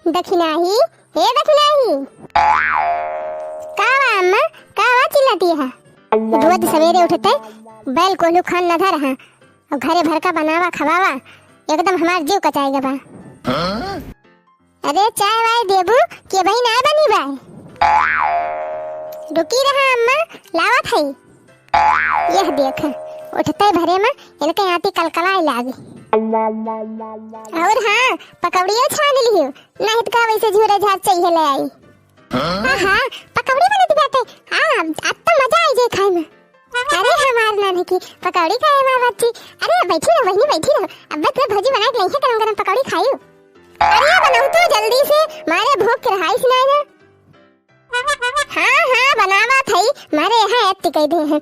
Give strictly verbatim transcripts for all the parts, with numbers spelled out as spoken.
दखिनाही, ए दखिनाही। का बा अम्मा, का बा चिल्लाती है? रोज सवेरे उठते बैल कोल्हू खान न धर हैं, और घरे भर का बनावा खवावा, एकदम हमार जीव कचाए गवा। अरे चाय वाय देबू कि अबही ना बनी बा? रुकी रहा अम्मा, लावत है। यह देख, उठते भरे में इनके आती कलकलाए लागी। और हाँ, पकौड़ियो छान लिहियो, नहीं तो का वैसे झूरे झार चाहिए ले आई। हाँ, हाँ, पकौड़ी बनत बाटे। हाँ, अब तो मजा आई जाए खाए में। अरे हमार नानी की पकौड़ी खाए में बच्ची। अरे बैठी रहो बहिनी, बैठी रहो। अब बस भौजी बना के लइहे गरम गरम पकौड़ी खाइयो। अरे बनाओ तो जल्दी से, मारे भूख के रहाइस ना ना। हाँ, हाँ, बनावा थई, मारे यहाँ एत्ती कह दे हैं।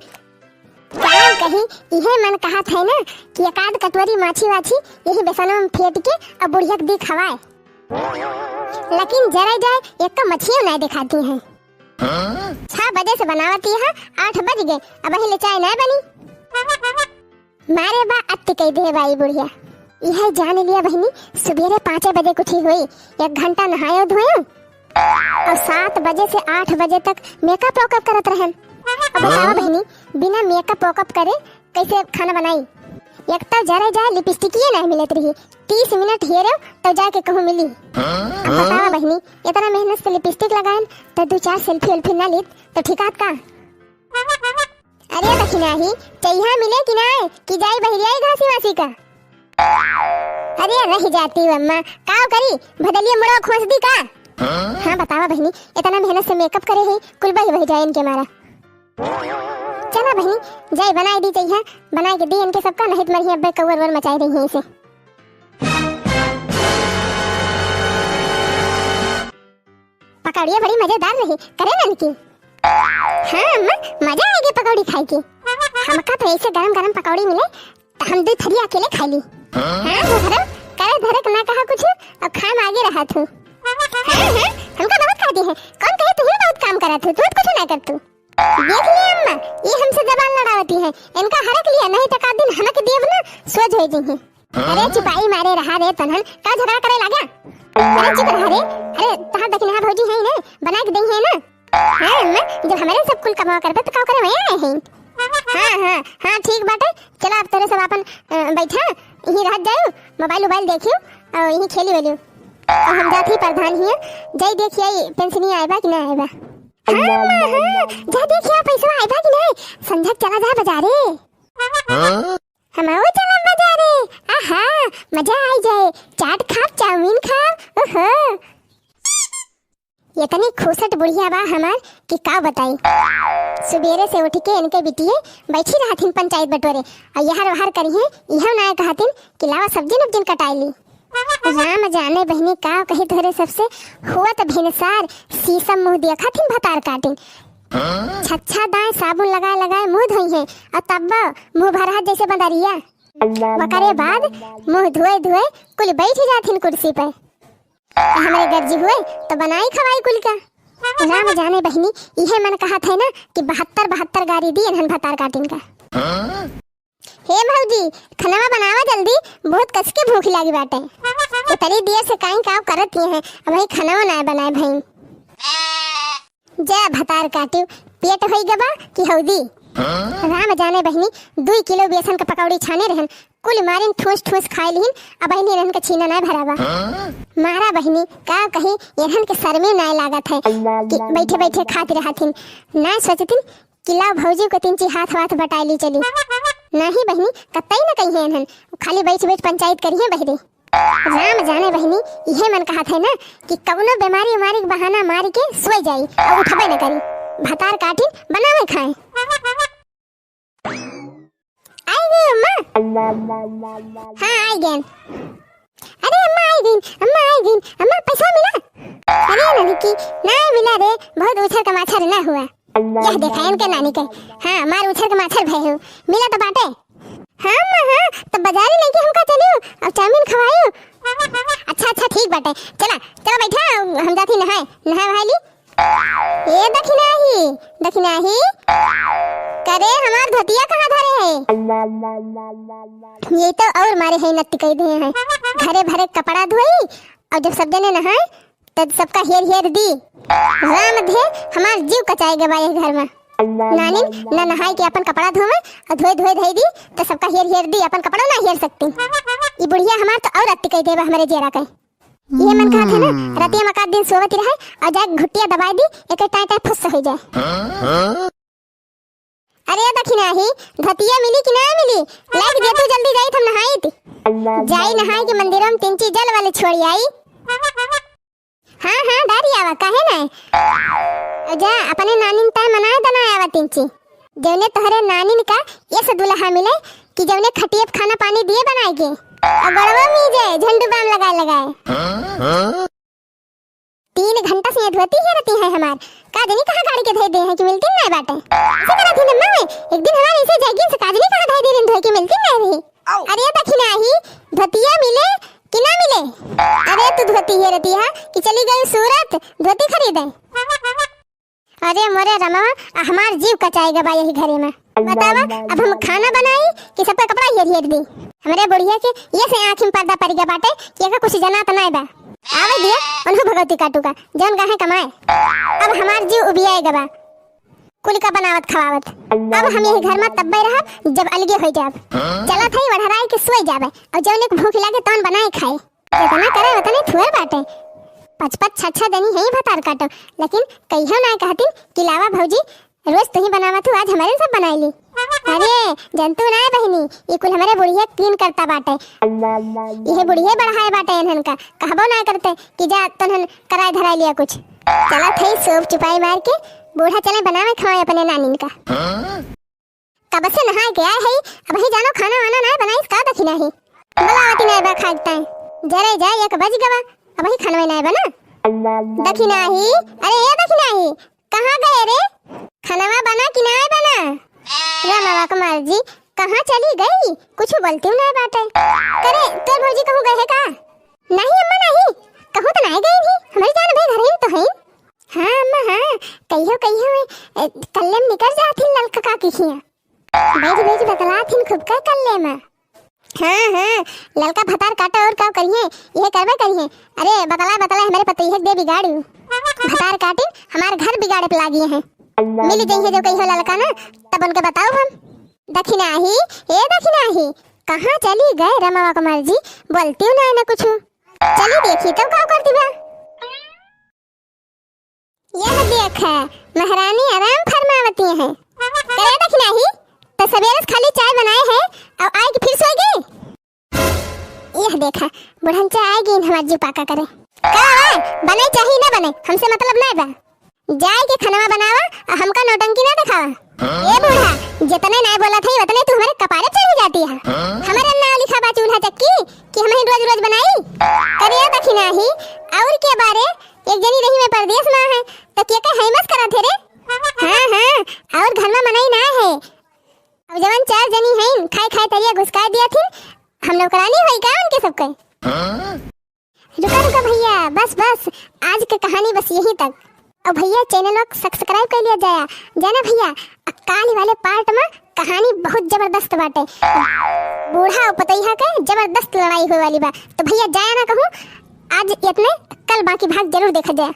का कही, इहे मन कहत है ना कि एकाध कटोरी माछी वाछी यही बेसनवा में फेंट के अब बुढ़िया के दी खवाए। लेकिन जरा जाए, एक तो मछियो नहीं दिखाती हैं। छह बजे से बनावती है, आठ बज गए, अबही ले चाय नहीं बनी। मारे बा अत्ती कह दे बाई बुढ़िया। यह जान लिया बहिनी, सुबेरे पाँचे बजे उठी हुई, एक घंटा नहायो धोयो, और सात बजे से आठ बजे तक मेकअप वेकअप करत रहन। अब बतावा बहिनी, बिना मेकअप वेकअप करे कैसे खाना बनाई? एक तो जरे जाए लिपस्टिकिये नहीं मिलत रही, तीस मिनट हेरो तो जाके कहूँ मिली। अब बतावा बहिनी, इतना मेहनत से लिपस्टिक लगाएन तो दो चार सेल्फी उल्फी ना लीत तो ठीक आत का? अरे दखिनाही, चइहा मिले कि नाय, कि जाई बहिरियाई घासी वासी का? अरे रह जाती हूँ अम्मा, काव करी, भदलिया मुड़वा खोस दी का? हाँ बतावा बहिनी, इतना मेहनत से मेकअप करे है, कुल बही बही जाए इनके मारा। चला बहिनी, जाई बनाई दी चइहा, बनाई के दी इनके सबका, नहीं तो मरिया अब्बे कौर वर मचाई रही है इसे। पकौड़िया बड़ी मजेदार रही, करे नानकी? हाँ अम्मा, मजा आएगी पकौड़ी खाए की। हमका तो ऐसे गरम गरम पकौड़ी मिले तो हम दो थरिया अकेले खा ली। हाँ, तो धरम, करे धरक ना कहा कुछ, अब खाए में आगे रहा तू। हाँ, हाँ, हमका बहुत खाती है। कौन कहे तू ही बहुत काम करा तू, तू तो कुछ ना कर तू। देख लिया अम्मा, ये हमसे जबान लड़ावती है, इनका हरक लिया, नहीं तो का दिन हमके देव ना सोझ हो जी है। अरे चुपाई मारे रहा रे तनहन, का झगड़ा करे लाग्या? अरे चुप रहा रे। अरे तहार दखिनहा भौजी है ना, बना के दई है ना। हाँ अम्मा, जब हमारे सब कुल कमावा करबे तो का करे वहीं आए हैं। हाँ हाँ हाँ, ठीक बाटे। चला अब तोरे सब अपन, अ, बैठा, यहीं रहत जायो, मोबाइल उबाइल देखियो और यहीं खेली वेलियो। और हम जात ही प्रधान हिया, जाई देखिए पेंशनी आए बा कि ना आए बा। हाँ अम्मा हाँ, जा देखिए पैसा आए बा कि नहीं, संझा चला जा बाजारे। हाँ? हमहू चलब बाजारे। आहा, मजा आई जाए। चाट खाब, चाउमीन खाब। ओहो। इतनी खुसट बुढ़िया बा हमार कि का बताई। सुबेरे से उठ के इनके बिटिये बैठी रहथिन पंचायत बटोरे। और यहर वहर करिहे, इहव ना कहथिन कि लावा सब्जी नब्जिन कटाई ली। राम जाने बहिनी का कही तोहरे सबसे, हुआ त भिनसार, शीशम मुँह देखा थिन भतार काटिन। छच्छा दाएं साबुन लगाए लगाए मुँह धोई है, और तब मुँह भरा जैसे बंदरिया। ओकरे बाद मुँह धोए धोए कुल बैठ जाथिन कुर्सी पे। हमरे गर्जी हुए तो बनाई खवाई कुल का। राम जाने बहिनी, इहे मन कहत है ना कि बहत्तर बहत्तर गारी दी इन्हन भतार काटिन का। हे भौजी, खनवा बनावा जल्दी, बहुत कस के भूख लागी बाटे। इतनी देर से काई काव करत ही हैं, अबही खनवा नाय बनाए भई। जा भतार काटियो, पेट होई गबा कि हौदी। राम जाने बहिनी, दुई किलो बेसन के पकौड़ी छाने रहन, कुल मारिन ठूस ठूस खाए लिहिन, अबहिन इन्हन के छीना नाय भरावा। मारा बहिनी, का कही, इन्हन के शर्मे नाय लागत है कि बैठे बैठे खात रहथिन, नाय सोचतिन कि लाओ भौजी को तिनची हाथ वाथ बटाई ली चली। नहीं बहिनी, कतई न कहिए इन्हन, खाली बैठ बैठ पंचायत करिए बहिरे। राम जाने बहिनी, इहे मन कहत है ना कि कवनो बीमारी उमारी के बहाना मार के सोई जाई और उठबे न करी। भतार काटिन बनावे खाए। आई गई अम्मा। हाँ, आई गई। अरे अम्मा आई गई, अम्मा आई गई, अम्मा पैसा मिला? अरे लड़की, ना मिला रे, बहुत उछर का माछर ना हुआ। यह देखा इनके नानी के। हाँ, मार उछर के माछर भय हो। मिला तो बाटे। हाँ अम्मा, हाँ, तो बाजारे लेके हमका चलियो, अब चाउमीन खवाइयो। अच्छा, अच्छा, ठीक बाटे। चला, चला बैठा, हम जाती नहाए, नहाए वहाए ली। ए दखिनाही, दखिनाही, करे हमार धोतिया कहाँ धरे है? ये तो और मारे है नत्ती कह दे हैं। घरे भरे कपड़ा धोई और जब सब जने नहाए त सबका हेर हेर दी। राम धे, हमार जीव कचाए गवा यह घर मा। नानिन न नहाए के अपन कपड़ा धोवे अउ धोए धोए धई दी, त सबका हेर हेर दी, अपन कपड़ा ना हेर सकती। ई बुढ़िया हमार त और अति कई देवा हमरे जेरा के। ये मन कहत है ना, रतिया मा का दिन सोवत रहे अउ जाके घुटिया दबाए दी, एके टाए टाए फुस्स हो जाए। अरे दखिनाही, धोतिया मिली कि ना मिली? लाइके दे तू, जल्दी जाई, हम नहाई थी। जाई नहाए के मंदिरम, तीन ची जल वाले छोड़ी आई। हाँ, हाँ, डारी आवा, काहे ना? जा, अपने नानिन ताए मनाए दना आवा तीन ची। जौने तोहरे नानिन का ये से दुल्हा मिले कि जौने खटिए पे खाना पानी दिए बनाए के। अउ गड़वा मीजे, झंडू बाम लगाए लगाए। तीन घंटा से ये धोती हेरती है हमार। का जनी कहाँ गाड़ी के धई दे हैं कि मिलती नहीं बाटे। ऐसे करत ही नम्मा में, एक दिन हमारे इसे जाएगी से का जनी कहाँ धई दे रही धोई के मिलती नहीं रही। अरे दखिनाही, धोतिया मिले कि ना मिले? अरे तू धोती हेरती है कि चली गई सूरत धोती खरीदे। अरे मोरे रमवा, आ हमार जीव कचाए गवा यही घरे मा। बतावा, अब हम खाना बनाई कि सबका कपड़ा हेर हेर दी? हमरे बुढ़िया के ये से आँखी में पर्दा पड़ गया बाटे कि एका कुछ जनात नाय बा। आवे दिया, उन्हों भगवती काटू का, जौन गाहे कमाए। अब हमार जीव उबियाए गवा, कुल का बनावत खवावत। अब हम यही घर मा तब्बे रहब, जब अलगे हो जाब। चलत है वढ़राई के सोई जाबे, अउ जौन एक भूख लागे तौन बनाए खाए। जितना करे उतने थुअर बाटे। पच पच छह छह देनी है भतार काटो, लेकिन कहियो ना कहती कि लावा भौजी, रोज तू ही बनावत हूँ, आज हमारे सब बनाई ली। अरे जंतु ना है बहिनी, ये कुल हमारे बुढ़िया तीन करता बाटे। ये बुढ़िया बढ़ाए बाटे इन्हन का, कहबो ना करते कि जा तनहन कराए धराए लिया कुछ। चला थई सूप चुपाई मार के बूढ़ा चले बनावे खवाए अपने नानिन का। कब से नहाए के आए है, अबही जानो खाना वाना नाय बनाइस का दखिनाही? बलावती नाय बा खाए के ताई। जरे जाए एक बज गवा, अबही खानवे नाय बना। दखिनाही, अरे ए दखिनाही, कहाँ गए रे? खानवा बना कि नाय बना? रामवा कुमार जी, कहाँ चली गई? कुछ बोलती नाय बाटे। करे, तोर भौजी कहूँ गए है का? नहीं अम्मा नहीं, कहूँ तो नाय गई ही, हमारी जान भाई घर ही तो है। हाँ अम्मा हाँ, कहियो कहियो ए, कल्ले में निकर जात ही ललका काकी खिया। बैठ बैठ बतलात हिन खूब का कल्ले में। हाँ हाँ, ललका भतार काटा और का करिए, यह करबे करिए। अरे बतला बतला हमारे पतोहिया के दे बिगाड़ू। भतार काटिन हमार घर बिगाड़े पे लागी है। मिल जइहे जो कहियो ललका ना, तब उनके बताओ हम। दखिनाही, ए दखिनाही, कहाँ चली गए रमवा कुमार जी? बोलती हूँ ना, ना कुछ। चली देखी तब का करती बा। यह देख, महारानी आराम फरमावती है। करे दखिनाही, तो सवेरे से खाली चाय बनाए है और आए के फिर सोए गई। यह देखा, बुढ़न चाय आए गई हमार जीव पाका करे। का बा? बने चाही ना बने, हमसे मतलब ना बा। जाए के खनवा बनावा और हमका नौटंकी ना दिखावा। ए बूढ़ा, जितने ना बोला थे, उतने तू हमारे कपारे चढ़ी जाती है। हमारे ना लिखा बा चूल्हा चक्की कि हम ही रोज रोज बनाई। करे दखिनाही, और के बारे एक जनी रही में परदेस मा है, त के के हैमस करत हे रे? हाँ, हाँ, और घर मा मनई ना है। अब जवन चार जनी हैं, खाए खाए तरिया घुसकाए दिया थिन, हम नौकरानी होई का उनके सबके? रुका, रुका भैया, बस, बस, आज के कहानी बस यहीं तक। और भैया, channel को subscribe कर लिया जाया, जाना भैया, काल वाले part मा कहानी बहुत जबरदस्त बाटे। बूढ़ा और पतोहिया के जबरदस्त लड़ाई होए वाली बा, तो भैया जाया ना कहूँ, आज इतने, कल बाकी भाग जरूर देखा जाए।